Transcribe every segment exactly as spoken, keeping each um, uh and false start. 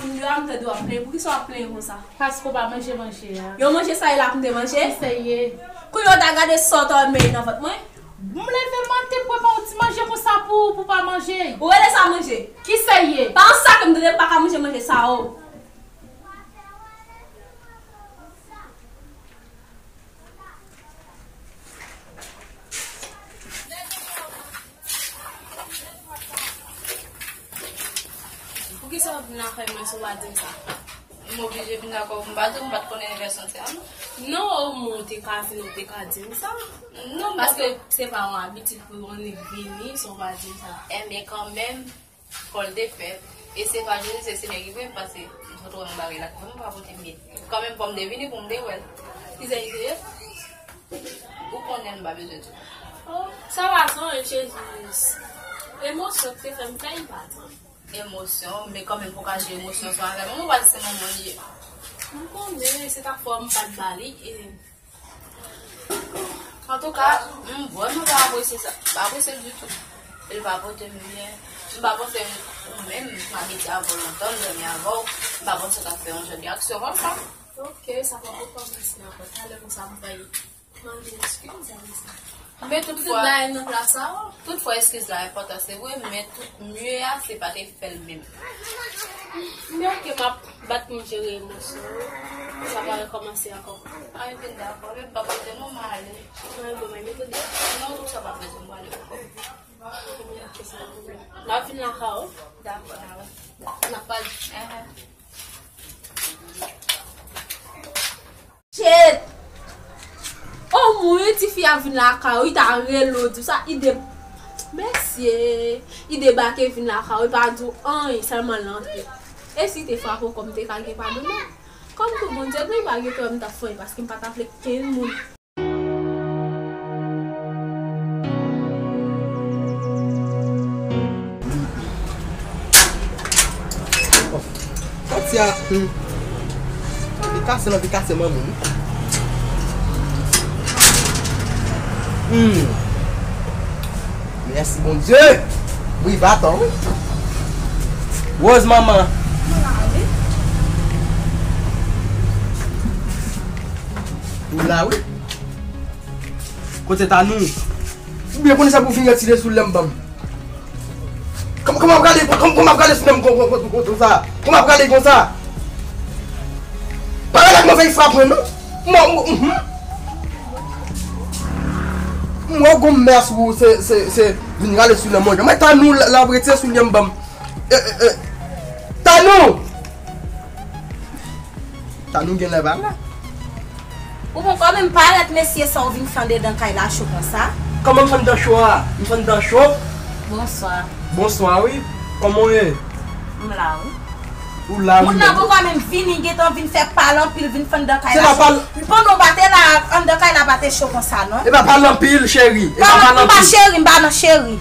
Vin deyò a, m tande w ap plenyen. Poukisa w ap plenyen konsa? Paske w pa manje manje a. Yon manje sa ye la pou m te manje? Kisa l ye? Kounye a w ta gade sa w ta wè m mete nan vant mwen? M leve maten pou pa yon ti manje konsa pou, pou pa manje. Ou rele sa manje? Kisa l ye? Pa yon sa ke m tande m pa ka manje manje sa o. Poukisa w vin lakay mwen si w pa di m sa? M oblije vin lakay ou, m pa di w m pa t konnen anivèsè w te a non. Non, omwen w te ka vin, ou te ka di m sa. Non, paske se pa yon abitid pou yon nèg vini san w pa di m sa. Enben kanmenm, fò l te fèt. E se pa jodi, se semèn ki vini, paske m sot wè yon bagay la, kanmenm pa pote m byen. Kanmenm fò m te vini pou m te wè l. Kisa l te ye? Ou konnen m pa bezwen di w. Oh, sa pa tan, Jezi. Emosyon k te fè m fè, m pa tan. Emosyon, men kanmenm pou ka jere emosyon sa avè m, ou pa di se manman l ye. M konnen, se ta fò m pa t ba li, e Antouka, m vrèman pa apresye sa. M pa apresye l ditou. E l pa pote m byen. M pa panse ou menm, m abitye avè w lontan, m dòmi avè w. M pa panse w t ap fè yon jan de aksyon konsa. Ok, sa pa pwoblèm, mèsi ankò. Talè konsa m pral mande eskiz avè sa. Men tout fwa, bagay nan plas la, oh. Tout fwa eskiz la enpòtan, se vre, men tout mye a, se pa te fè l menm. Men ok, m ap bat pou m jere emosyon yo. Sa pa rekòmanse ankò. Ay, vin dakò, men m pa pote non, m ale. Mwen bon, mwen mete de. Non, tout sa pa bezwen, m ale ankò. Ok, sa pa pwoblèm. M ap vin lakay ou. Dakò, dakò. N ap pale. Ehh. Shit! Omwen tifi a vin lakay ou, li ta rele w, di w sa, li de-, mesye, li debake vin lakay ou, li pa di w anyen, sèlman l antre. E si li te frape w kò, m te ka gen padon non. Kòm tou Bondye, m pa gen kè m t ap fè, paske m pa ta vle kenn moun. Santi a, hmm. Li kase, l anvi kase manman m. Hmm. Mèsi Bondye. Wi, va tan, wi. Rose, manman. Ou la, wi. Kote Tanou? Ou byen konnen sa pou vin retire soulye m ban m. Kòman, kòman ap gade, kòman, kòman ap gade soulye m kon, kon, kon, kon, konsa? Kòman ap gade konsa? Pa gade kòman fè y frape mwen non. Mwen, mwen, mhm. Mwen gon mès ou se, se, se vin rale soulye m mwen. Mwen Tanou la, la ap retire soulye m ban m. E, e, e. Tanou! Tanou genlè pa la. Ou poko menm parèt, mesye, sa w vin fè anndedan kay la cho konsa? Kòman m fè anndan cho a? M fè anndan cho? Bonswa. Bonswa, wi. Kòman w ye? M la, wi. Ou la, wi. Moun nan poko menm vini, gentan vin fè pale anpil, vin fè anndan kay la cho. Pandan w pa te la, anndan kay la pa te cho konsa, non. E pa pale anpil, cheri. E pa pale anpil. M pa cheri, m pa nan cheri.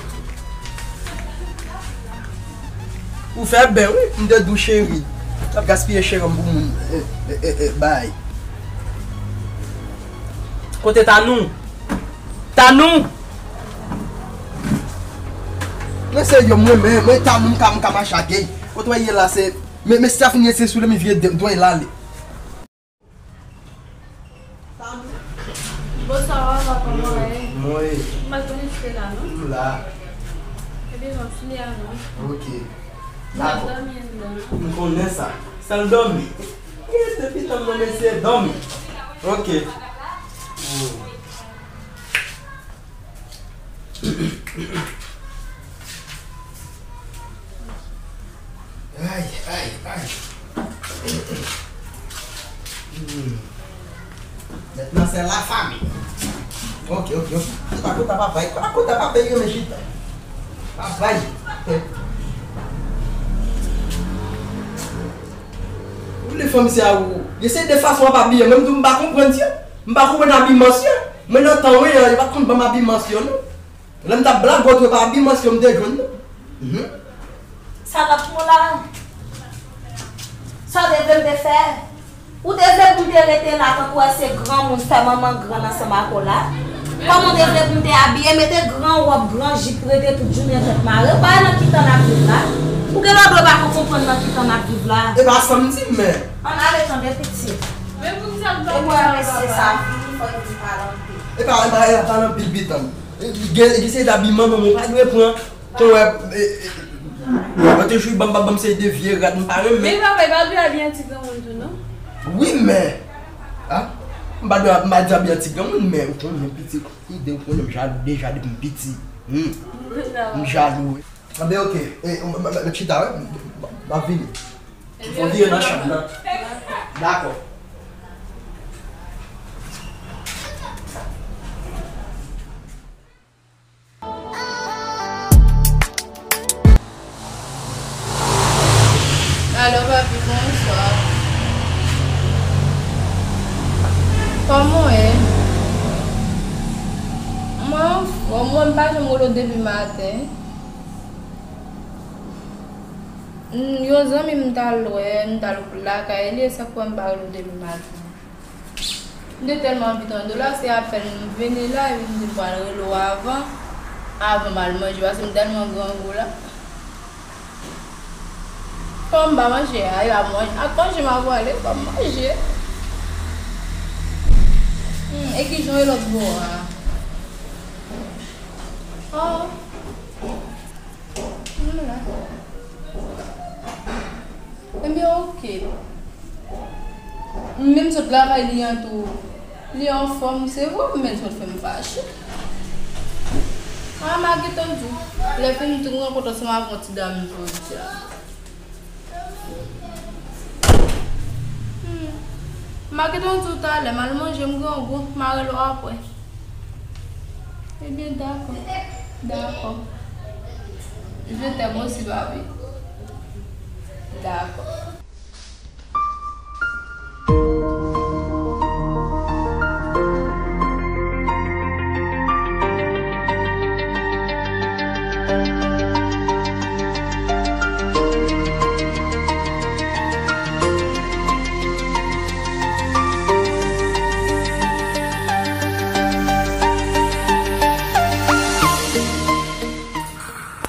Ou fè byen, wi. M te di w cheri. W ap gaspiye cheri m pou moun, e, e, e, e, bay. Kote Tanou? Tanou! Men se yo mwen, men, men Tanou m ka, m ka mache ak gay. Kote w ye la, se, men, men si a fini se sou li, men vye dwèy la ale. Bonswa, papa, kòman w ye? Mwen. M pa konn si w te la, non? M la. Ebyen, m ap fini a non. Ok. M ap dòmi anndan. M konnen sa. Sèl dòmi. Yes, depi tanm nan mesye dòmi. Ok. Hmm. Ay, ay, ay. Hmm. Mentnan se la fami. Ok, ok, ok. Se pa kontan papa, e pa kontan papa, yo men chita. Papa, ou le fanm se a ou. Yo se de fason ap abiye, mwen m tou m pa konprann se. M pa konprann abiman se. Mwen nan tan wi, yo pa t konn ban m abiman se, non. Lè m t ap blagote, yo pa abiman se m te jwenn, non. Mhm. Sa k ap fè w la? Sa w te vle m te fè? Ou te vle pou m te rete la tankou wè se granmoun fè manman grann ansanm ak ou la? Kòman w te vle pou m te abiye? Mete gran wòb, gran jip, rete tout jounen tèt mare. Ou pa wè nan ki tan n ap viv la? Ou gen lòt dwe pa konn konprann nan ki tan n ap viv la. E pa sa m di, men. Ann ale tande pitit. Men pou ki sa l E mwen mesye sa fini, fò l vin pale anpil. E pa, e pa, e pa nan pil pitan. E, gen, gen se zabiman manman ou pa dwe pran. Kon wè, e, e, mwen te jwi ban m, ban m, ban m se de vye rad m pa renmen. Men papa, e pa dwe abiye an ti granmoun tou, non? Wi, men, a, m pa dwe, m pa di abiye an ti granmoun, men ou konnen piti, ide ou konnen m jalou deja depi m piti. Hmm. M jalou, wi. Anben, oke. E, m, m, m, m chita, wi. M, m, m ap vini. Fò vire nan chanm nan. Dakò. Alo, papi, bonswa. Kòman w ye? Mwen anfòm, mwen m pa janm rele w depi maten. Mm, yon zanmi m t al wè, m t al lakay li, e sa k fè m pa rele w depi maten. M te tèlman anvi tande w la, se apèn m vini la, epi m di m pral rele w avan, avan m al manje, paske m tèlman grangou la. Kòm m pa manje a, e a manje, ak manje m a pwale, kòm m manje. Hmm, e ki jan e lòt bò a? Oh. M la. Ebyen, oke. M menm sot lakay li an tou. Li anfòm, se vre, men l sot fè m fache. A, m a gentan di w. Lè fini m te rankontre ansanm avè yon ti dam jodi a. Hmm. M a gentan di w talè, m al manje, m grangou, m a rele w apre. Ebyen, dakò. Dakò. Je t'aime aussi, papi. Dakò.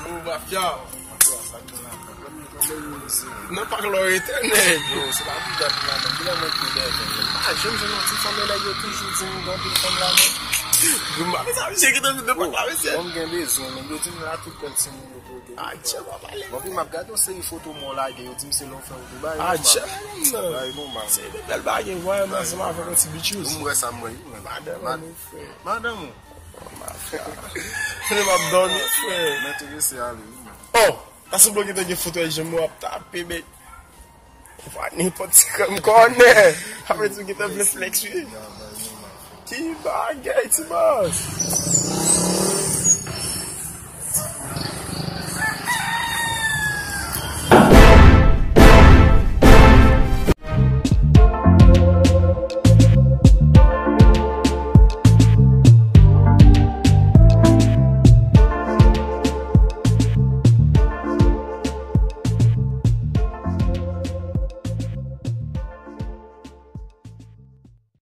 Move mafya. Nan pak lò rete, nèg. Yo, se pa pou dat la, men kilè mwen te dèyè. Pa janm jwenn yon ti fanm, nèg yo toujou di m gen anpil fanm la, men. Yo, m pa konn sa misye ki te vin nan pak la, mesye. Bon, m gen bezwen, men yo di m la tout bèl timoun yo pote. Adje, pa pale. Bon, pi m ap gade yon seri foto mwen lage, yo di m se lè w fè w te bay. Adje, bay nou mal. Se de bèl bagay, vwayè m ansanm avèk yon ti bitches. M wè sa m wè, wi, men. Madanm ou, frè. Madanm ou. Mafya. Mwen m ap dòmi, frè. M enterese ale, wi, men. Oh! Paske blo gentan gen foto e janm yo ap tape, men. Ou pa nenpòt ti kran m konnen. Apre tou gentan vle flex, wi. Ki bagay, ti bòs.